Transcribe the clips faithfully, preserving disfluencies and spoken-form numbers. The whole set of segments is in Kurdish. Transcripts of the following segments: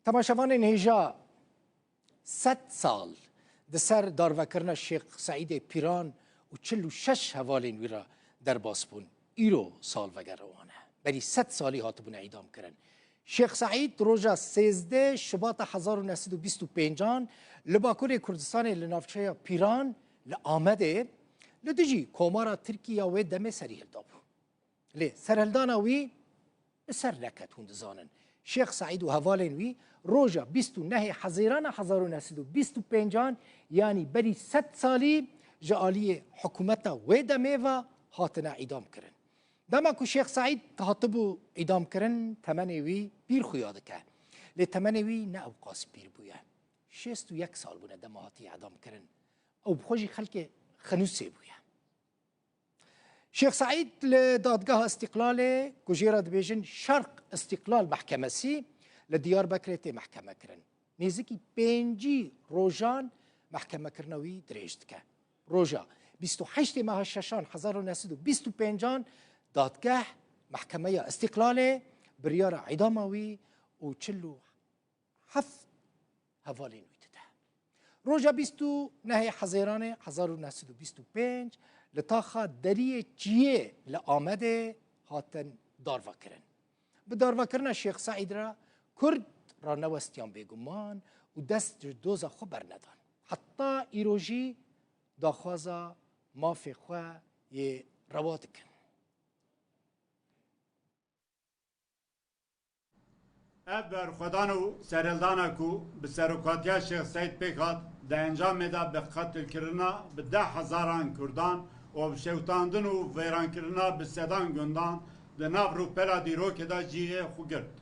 Temaşevanên hêja, sed sal di ser darvekirina Şêx Seîdê Pîran û çil û şeş hevalên wî re derbas bûn. Îro salvegera wan e. Berî sed salî hatibûne îdam kirin. Şêx Seîd roja sêzdeh Şibata hezar û neh sed û bîst û pêncan li Bakurê Kurdistanê li navçeya Pîran li Amedê li dijî Komara Tirkî ya wê demê serî hilda bû. Lê serhildana wî bi ser neket, hûn dizanin. Şêx Seîd û hevalên wî roja bîst û nehê Hezîrana hezar û neh sed û bîst û pêncan, yanî berî sed salî ji aliyê hikûmeta wê demê ve hatine îdam kirin. Dema ku Şêx Seîd hatibû îdam kirin, temenê wî pîr xuya dike. Lê temenê wî ne ewqas pîr bûye. Şêst û yek sal bûne dema hatiye îdam kirin. Ew bi xwe jî xelkê xenûsê bûye. Şêx Seîd li Dadgeha Îstîqlalê, ku jê re dibêjin Şerq Îstîqlal Mehkemesî, li Diyarbekirê tê mehkeme kirin. Nêzîkî pêncî rojan mehkemekirina wî dirêj dike. Roja bîst û heştê meha şeşan hezar û neh sed û bîst û pêncan dadgeh, Mehkemeya Îstîqlalê, biryara îdama wî û çil û heft hevalên wî dide. Roja bîst û nehê Hezêranê hezar û neh sed û bîst û pênc li taxa Deriyê Çiyê li Amedê hatin darvekirin. Bi darvekirina Şêx Seîd re Kurd ranewestiyan bêguman û dest ji doza xwe bernedan. Heta îro jî daxwaza mafê xwe yê rewa dikin. Ev berxwedan û serhildana ku bi serokatiya Şêx Seîd pêk hat, di encamê de bi qetilkirina bi deh hezaran Kurdan û bi şewitandin û veyrankirina bi sedan gundan di nav rûpela dîrokê de cihê xwe girt.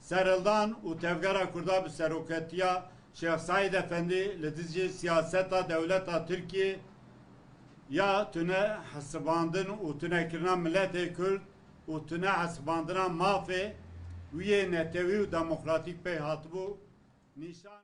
Serhildan û tevgera Kurda bi seroketiya Şêx Seîd Efendî li dijî siyaseta dewleta Tirkiyê ya tune hesibandin û tunekirina miletê Kurd û tune hesibandina mafê wî yê netewî û demokratîk pê hatibû nîşan